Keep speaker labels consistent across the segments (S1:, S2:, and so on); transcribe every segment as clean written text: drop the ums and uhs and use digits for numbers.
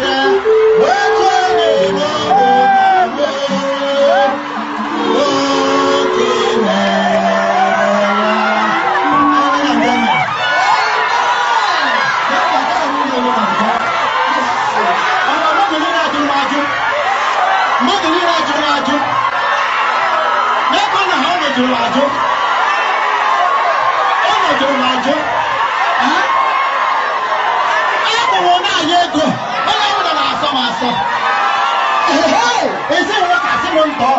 S1: mere otu onye n'ụmụnna m, oke mere ya. Anyị na ndị mere. Mmadụ niile ajụrụ m ajụ. Mmadụ niile ajụrụ m ajụ. N'ebe na ha jụrụ m ajụ. Ọ jụrụ m ajụ. Akwụrụ na-anya ego. Onye ọbụla na-asọ m asọ. Ezinụlọ ka sị m ntọ.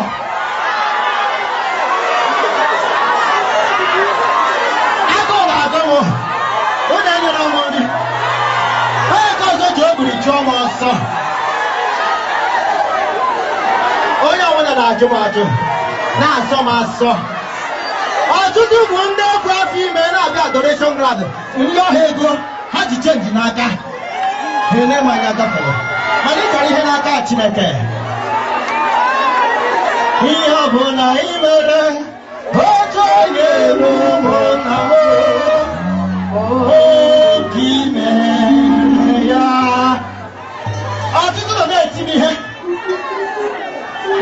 S1: Agụụ na-agụ m. Onye nyere m nri. Onye nke ọzọ ji ogiri chụọ m ọsọ. Onye ọbụla na-ajụ m ajụ, na-asọ m asọ. Ọtụtụ bụ ndị bu afọ ime na-abịa adoration ground, ndị ọha ego ha ji change n'aka ha ene m anya gafere, mana ị chọrọ ihe n'aka Chineke. Ihe ọ bụla ị mere otu onye n'ụmụnna m, oke mere ya. Ọtụtụ nọ na-eti m ihe.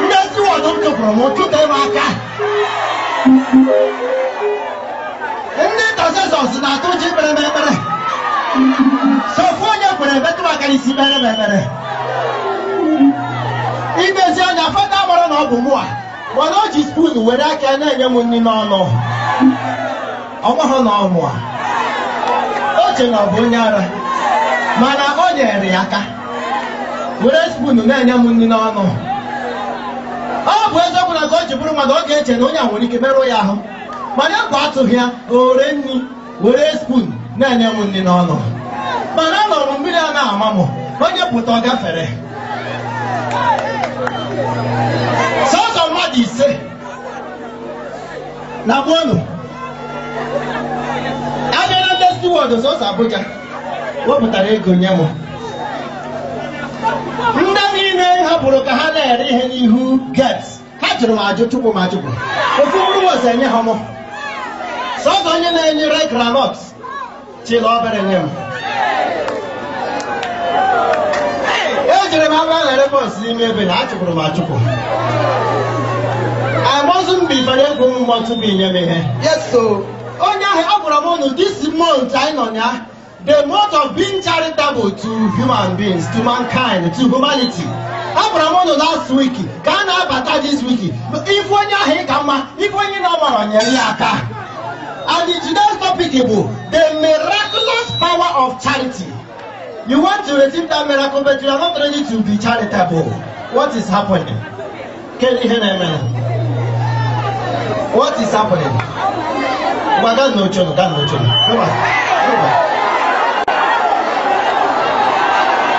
S1: Ndị steward m chụpụrụ m, chụte m aka. Ndị intercessors na-atụ ji kpere m ekpere. So ofu onye kwere metụ m aka n'isi kpere m ekpere. Imezi anya fada mara na ọ bụ mụa, mana o ji spoon were aka na-enye m nri n'ọnụ. Ọ maghị na ọ mụa. O che na ọ bụ onye ara, mana o nyere ya aka were spoon na-enye m nri n'ọnụ. Ọ bụ eziokwu na ka o ji bụrụ mmadụ, ọ ga-eche na onye a nwere ike merụọ ya ahụ, mana egwu atụghị ya. O were nri, were spoon na-enye m nri n'ọnụ. Mana anọ m, mmiri a na-ama m. Onye pụta, ọ gafere. Sọsọ mmadụ 5 na gbonu abịa na ndị steward. Sọsọ Abuja wepụtara ego nye m. Ndị niile hapụrụ ka ha na-ere ihe n'ihu gate, ha jụrụ m ajụ, chụpụ m achụpụ. Ofu mkpụrụ ose enye ha m. Sọsọ onye na-enyere groundnut chịla obere nye m. Ejere m aba na bus n'ime ebe na achụpụrụ m achụpụ. I mustn't be fere egwu mmụọ tupu inye m ihe.
S2: Yes, so.
S1: Onye ahụ ọ gwara m unu, this month anyị nọ na ya, the month of being charitable to human beings, to mankind, to humanity. Agwara m unu last week ka a na-abata this week, ife onye ahụ ị ka mma, ife onye na-amara, nyere ya aka. And the today's topic bụ the miraculous power of charity. You want to receive that miracle, but you are not ready to be charitable. What is happening? Kedu ihe na-eme? What is happening? Ngwa, gaa n'oche unu, gaa n'oche unu. Come on.